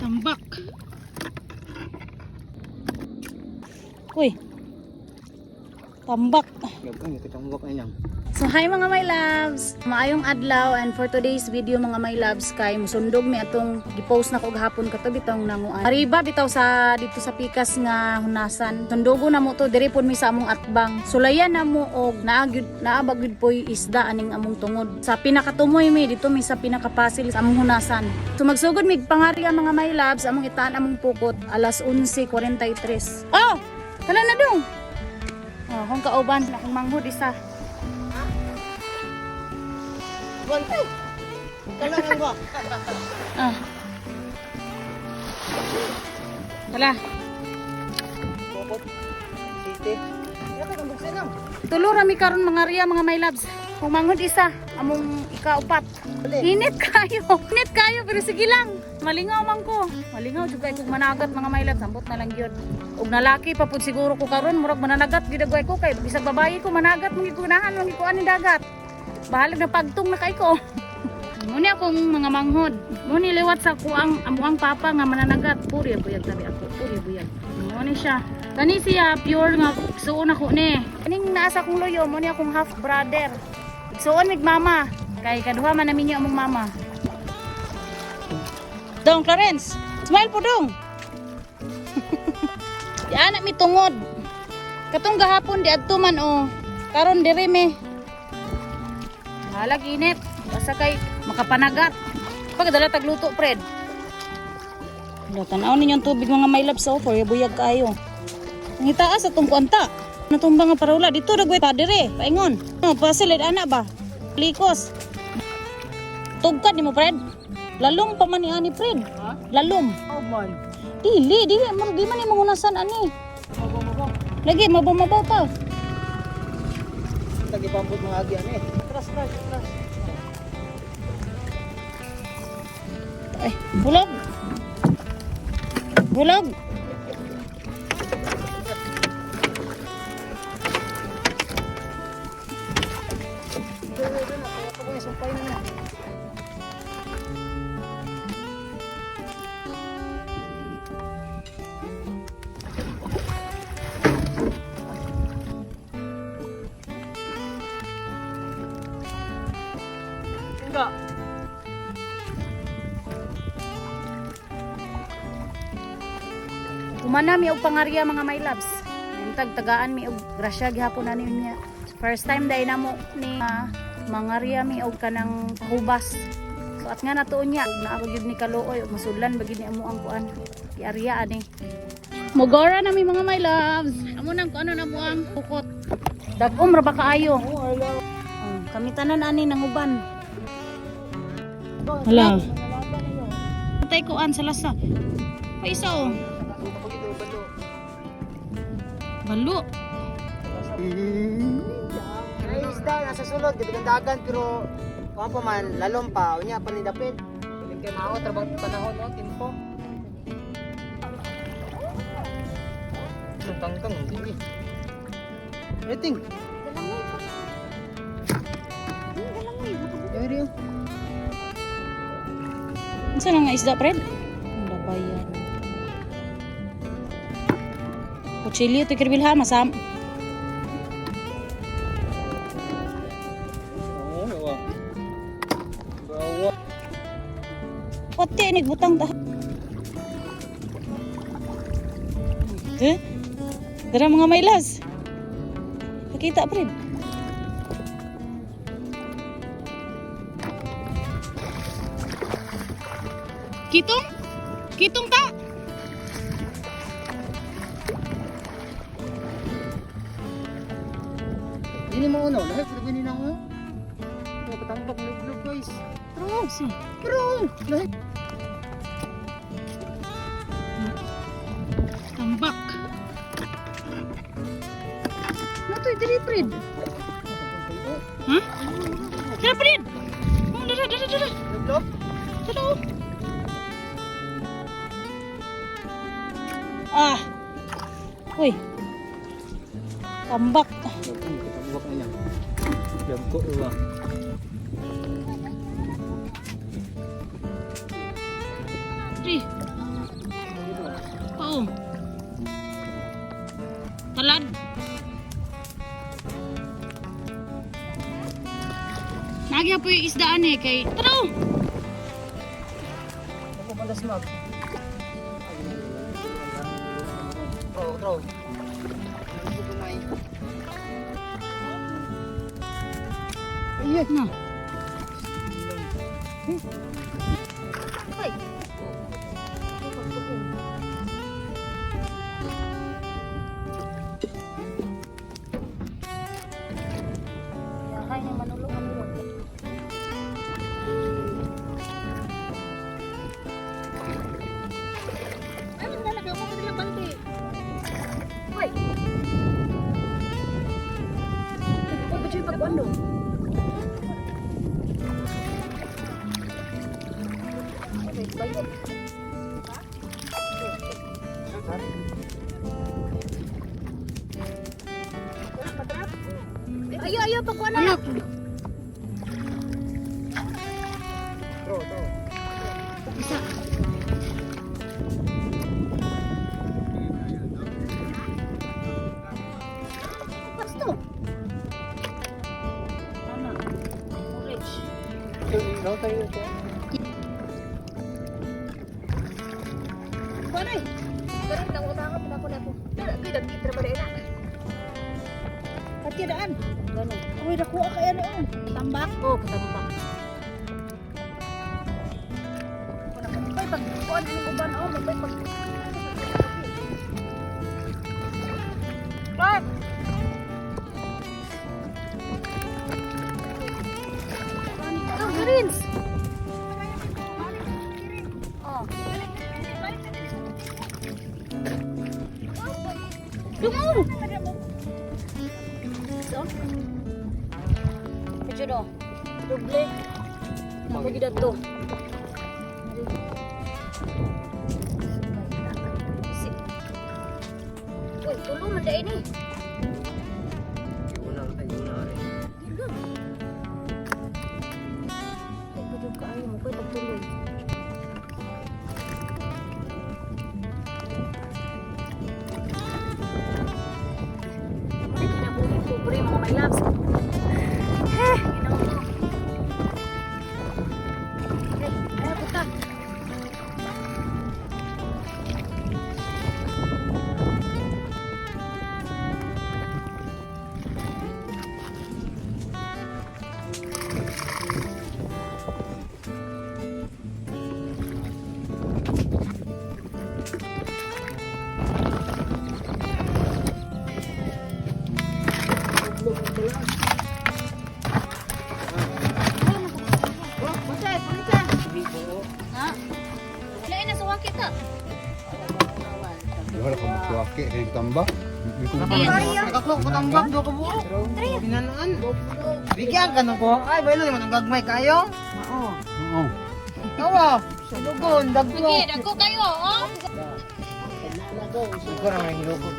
Tambak. Uy. Tambak. Tambak ay nang. So hi mga my loves! Maayong adlaw and for today's video mga my loves kay musundog mi atong gipost na ko gahapon kato bitong nanguan. Ariba bitaw sa dito sa pikas nga hunasan. Sundugo na mo to diri pud mi sa among atbang. Sulayan na mo og naa gyud naa ba gyud poy isda aning among tungod. Sa pinakatumoy mi dito mi sa pinakapasil sa among hunasan. So magsugod mig pangarya mga my loves among itaan among pukot alas 11:43. Oh! Tala na dong. Oh, akong kauban akong manghod isa. Kailangan ba? Ah. Tala. Pokot. City. Tulo rami karon mga riya mga my loves. Kung manghod isa, among ikaupat. Init kayo. Init kayo pero sige lang. Malingaw man ko. Malingaw jud kay kung managat mga my loves, ambot na lang gyud. Og nalaki pa pud siguro ko karon murag mananagat gyud agway ko kay bisag babayi ko managat mangigunahan mangikuan ni dagat. Bahalag na pagtong na kay ko. Muni akong mga manghod. Muni liwat sa kuang amuang papa nga mananagat. Puri buyag tabi ako. Puri buyag. Muni siya. Kani siya pure nga suon ako ni. Kaning naa sa akong loyo muni akong half brother. Suon mig mama. Kay kaduha man namin niya among mama. Dong Clarence, smile po dong. Di anak mi tungod. Katong gahapon di adto man oh. Karon diri mi. Halag init. Basta kay makapanagat. Pagdala tagluto, Fred. Wala, tanaw ninyong tubig mga my loves, oh, for buyag kayo. Ang itaas atong kuanta. Natumba nga parula dito dagway padere, paingon. Oh, pasilid ana ba? Likos. Tugkad nimo, Fred. Lalom pa man ni ani, Fred. Lalom. Oh man. Dili, dili man di man ni mangunasan ani. Lagi mabaw-mabaw pa. Tagipambot mga agi ani. Tras, tras, tras. Ay, bulag. Bulag. Enggak. Kumana mi og pangarya mga my loves. Untag tagaan mi og grasya gihapon ani niya. First time dai namo ni mangarya mi og kanang hubas. So at nga natuon niya og naa gyud ni kaluoy og masudlan ba gyud ni amo ang kuan. Giarya ani. Mogora na mi mga my loves. Amo nang kuano na mo ang pukot. Dagom ra ba kaayo? Oh, ala. Oh, kami tanan ani nang uban. Hala. Patay kuan sa lasa. Paisa oh. Balo. Ay, isda nasa sulod, gabi ng dagan pero kuha pa man, lalom pa, unya pa ni dapit. Piling kay mao trabang panahon no, timpo. Ang tangtang hindi eh. Rating. Yari yun. Unsa na nga isda, Fred? Ang labayan. Kutsilyo to kirbil ha, masam. Oo, yawa. Bawa. Pati ni butang ta. Eh? Dara mga maylas. Pakita, Fred. Kitong? Kitong ta? Dili mo uno, lahat sa ni nang oh. Ito katambak luglog guys. Pero, Si. pero, lahat. Tambak. Ano to, diri, Fred? Ha? Dara, Fred! Oh, dara, dara, dara. Luglog? Dara, oh. Ah. Uy. Tambak. Katambak na niya. Dagko ba? Tri. Nagya po yung isdaan eh kay Tara! Oh. Ako pandas mag. Throw, throw. Ayan na. Ay. Yakay ni manulo manulo. Ay, nalagay ko pa nilang balde. Ay. Ay, ba't yung pag-ano? Ayo, ayo, pagkuha na. Anak. Throw, throw. Isa. Pasto. Tama. Orange. Kuanay. Karon nang utang ko na ko. Dara gyud dagit ra ba na. Pati daan. Ganun. Uy, nakuha kaya noon. Tambak? Oo, katambak. Ay, pag kuan din uban oh, magpay pag. Clark. Oh, greens. Oh. Dungo. So, medyo no. Doble. Napagidad to. Uy, tulo man dai ni. Una, ay, una. Dilo. Ay, pwede ka ayo mo koy tagtuloy. Ay, kinabuhi pobre mga my loves. Eh, ginoo ko. Ay, ay, puta. Punta, punta. Ha? Lain na suwaki ta. Wala ka magsuwaki kay tamba. Nakaklok ko tambak do ka buo. Binanaan. Bigyan ka nung ko. Ay, baylo naman ang gagmay kayo. Oo. Oo. Tawa. Lugon, dagko. Sige, dagko kayo, oh. Siguro may hilukot.